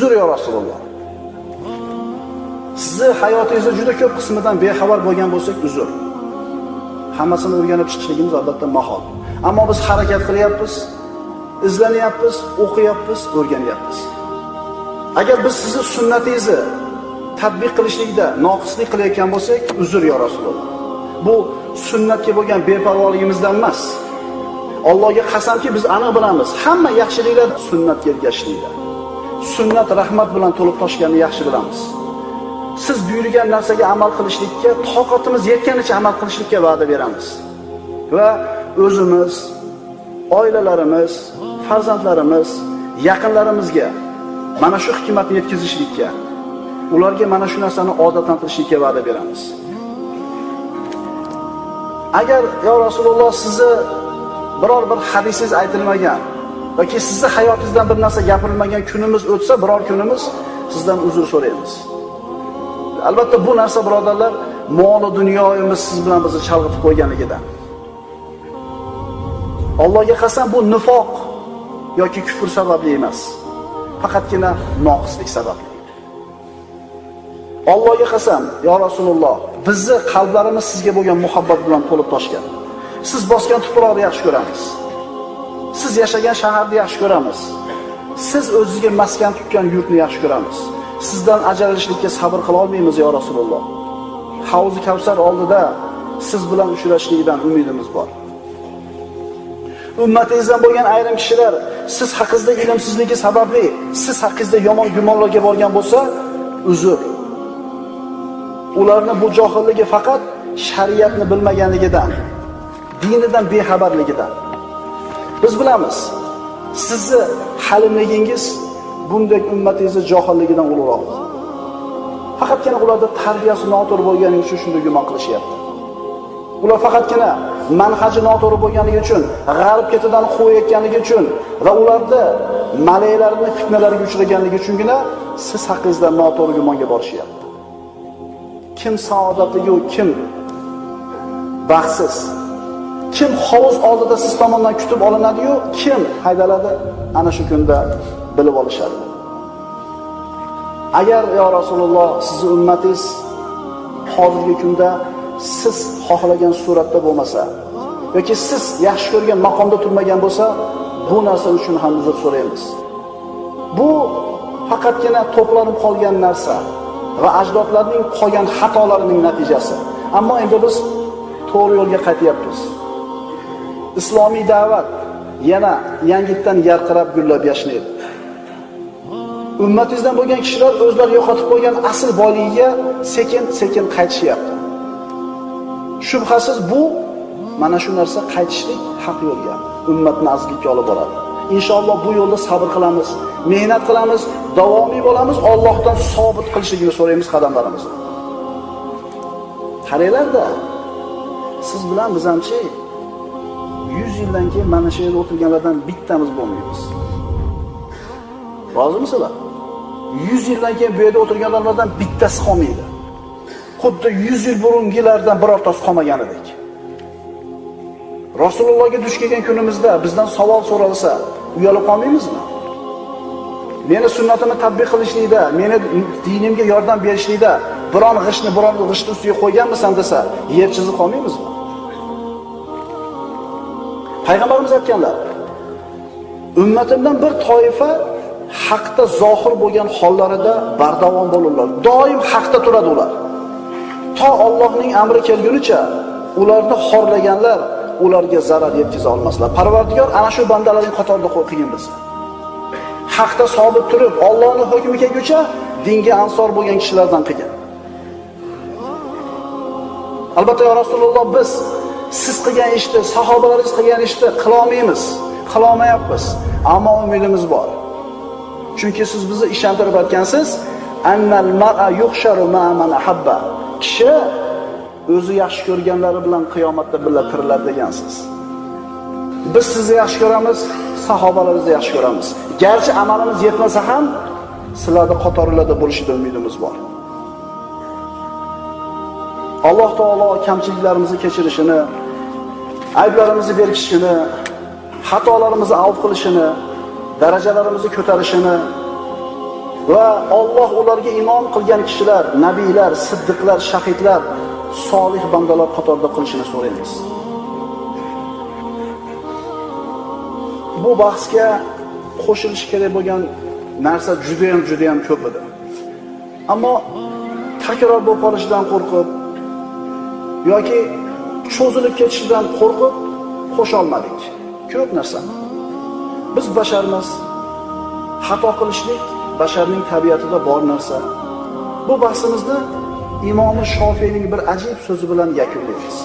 Uzr yo Rasululloh. Sizni hayotingizda juda ko'p qismidan bexabar bo'lgan bo'lsak, uzr. Hammasini o'rganib chiqishligimiz albatta mahol. Ammo biz harakat qilyapmiz, izlanyapmiz, o'qiyapmiz, o'rganyapmiz. Agar biz sizni sunnatingizni tatbiq qilishlikda noqislik qilayotgan bo'lsak, uzr yo Rasululloh. Bu sunnatga bo'lgan beparvoligimizdan emas. Allohga qasamki, biz aniq bilamiz, hamma yaxshiliklar sunnatga ergashishlikda. Sunnat rahmat bilan to'lib toshganini yaxshi bilamiz. Siz buyurgan narsaga amal qilishlikka toqatimiz yetganicha amal qilishlikka va'da beramiz. Va o'zimiz, oilalarimiz, farzandlarimiz, yaqinlarimizga mana shu hikmatni yetkazishlikka, ularga mana shu narsani odatlantirishlikka va'da beramiz. Agar yo Rasululloh sizni biror bir hadisingiz aytilmagan yoki sizni hayotingizdan bir narsa gapirilmagan kunimiz o'tsa, biror kunimiz sizdan uzr so'raymiz. Albatta bu narsa birodarlar, mol dunyoyimiz siz bilan bizni chalg'itib qo'yganligidan. Allohga qasam, bu nifoq yoki kufr sababli emas. Faqatgina noqislik sababli. Allohga qasam, yo Rasululloh, bizni qalblarimiz sizga bo'lgan muhabbat bilan to'lib toshgan. Siz bosgan tuproqni yaxshi ko'ramiz. Siz yashagan shaharni yaxshi ko'ramiz. Siz o'zingizga maskan tutgan yurtni yaxshi ko'ramiz. Sizdan ajralishlikka sabr qila olmaymiz yo Rasululloh. Havzi Kavsar oldida siz bilan uchrashishlikdan umidimiz bor. Ummatingizdan bo'lgan ayrim kishilar siz haqingizda ilmsizligi sababli siz haqingizda yomon gumonlarga borgan bo'lsa, uzr. Ularni bu johilligi faqat shariatni bilmaganligidan, dinidan bexabarligidan. Biz bilamiz, sizni halimligingiz bunday ummatingizni johilligidan ulug'roq. Faqatgina ularda tarbiyasi noto'g'ri bo'lgani uchun shunday gumon qilishyapti. Ular faqatgina manhaji noto'g'ri bo'lganligi uchun, g'arb ketidan qo'yayotganligi uchun va ularda malaylarning fitnalariga uchraganligi uchungina siz haqingizda noto'g'ri gumonga borishyapti. Kim saodatli-yu, kim baxtsiz, kim hovuz oldida siz tomondan kutib olinadi-yu, kim haydaladi, ana shu kunda bilib olishadi. Agar yo Rasululloh sizni ummatingiz hozirgi kunda siz xohlagan suratda bo'lmasa yoki siz yaxshi ko'rgan maqomda turmagan bo'lsa, bu narsa uchun ham uzr so'raymiz. Bu faqatgina to'planib qolgan narsa va ajdodlarning qolgan xatolarining natijasi. Ammo endi biz to'g'ri yo'lga qaytyapmiz. Islomiy da'vat yana yangitdan yarqirab gullab yashnaydi. Ummatingizdan bo'lgan kishilar o'zlari yo'qotib qo'ygan asl boyligiga sekin-sekin qaytishyapti. Shubhasiz bu mana shu narsa qaytishlik haq yo'lga, ummatni azizlikka olib boradi. Inshaalloh bu yo'lda sabr qilamiz, mehnat qilamiz, davomiy bo'lamiz, Allohdan sobit qilishligini so'raymiz qadamlarimizni. Qaranglar-da, siz bilan biz hamchi 100 yildan keyin mana shu yerda o'tirganlardan bittamiz bo'lmaymiz. Rozimisizlar? 100 yildan keyin bu yerda o'tirgan odamlardan bittasi qolmaydi. Xuddi 100 yil burungilardan birortasi qolmaganidek. Rasulullohga duch kelgan kunimizda bizdan savol so'ralsa, uyalib qolmaymizmi? Meni sunnatimni tatbiq qilishlikda, meni dinimga yordam berishlikda biron g'ishtni biron g'ishtni ustiga qo'yganmisan desa, yer chizib qolmaymizmi? Payg'ambarimiz aytganlar, ummatimdan bir toifa haqda zohir bo'lgan hollarida bardavom bo'lurlar. Doim haqda turadi ular. To Allohning amri kelgunicha ularni xorlaganlar ularga zarar yetkaza olmaslar. Parvardigor ana shu bandalarning qatorida qilgin bizni. Haqda sobit turib, Allohning hukmi kelguncha dinga ansor bo'lgan kishilardan qilgin. Albatta ya Rasululloh, biz siz qilgan ishni, sahobalaringiz qilgan ishni qila olmaymiz, qila olmayapmiz. Ammo umidimiz bor. Chunki siz bizni ishontirib aytgansiz, annal mar'a yuhsharu ma'a man ahabba. Kishi o'zi yaxshi ko'rganlari bilan qiyomatda birga tiriladi degansiz. Biz sizni yaxshi ko'ramiz, sahobalarimizni yaxshi ko'ramiz. Garchi amalimiz yetmasa ham sizlarning qatorlarda bo'lishidan umidimiz bor. Alloh taolo kamchiliklarimizni kechirishini, ayblarimizni berkitishini, xatolarimizni avf qilishini, darajalarimizni ko'tarishini, Va Alloh ularga inom qilgan kishilar, nabiylar, siddiqlar, shahidlar, solih bandalar qatorida qilishini so'raymiz. Bu bahsga qo'shilishi kerak bo'lgan narsa juda ham juda ham ko'p edi. Ammo takror bo'lib qolishidan qo'rqib yoki cho'zilib ketishidan qo'rqib qo'sha olmadik. Ko'p narsa. Biz basharmiz. Xato qilishlik basharning tabiatida bor narsa. Bu bahsimizni Imom Shofiyning bir ajib so'zi bilan yakunlaymiz.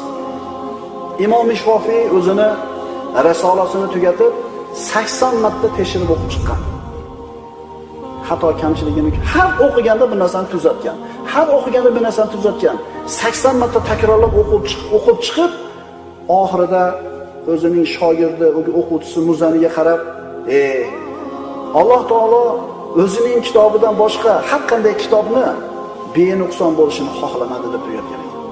Imom Shofiy o'zini risolasini tugatib 80 marta tekshirib o'qib chiqqan. Xato kamchiligini har o'qiganda bir narsani tuzatgan. Har o'qiganda bir narsani tuzatgan. 80 marta takrorlab o'qib chiqib, oxirida o'zining shogirdi, o'quvchisi Muzaniga qarab, Alloh taolo o'zining kitobidan boshqa har qanday kitobni benuqson bo'lishini xohlamadi deb tugatgan ekan.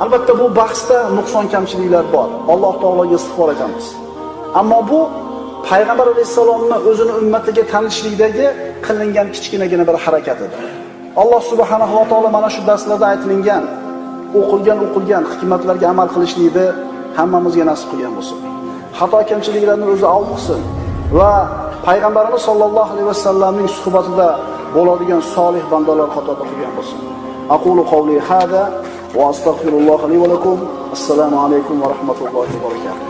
Albatta bu bahsda nuqson kamchiliklar bor. Alloh taologa istig'for etamiz. Ammo bu Payg'ambar alayhissalomni o'zini ummatiga tanishlikdagi qilingan kichkinagina bir harakat edi. Alloh subhanahu va taolo mana shu darslarda aytilingan, o'qilgan hikmatlarga amal qilishlikni hammamizga nasib qilgan bo'lsin. Xato kamchiliklarni o'zi avf qilsin va Payg'ambarimiz sollallohu alayhi vasallamning suhbatida bo'ladigan solih bandalar qatorida qilgan bo'lsin. Aqulu qawli hada va astagfirulloh li va lakum. Assalomu alaykum va rahmatullohi va barakatuh.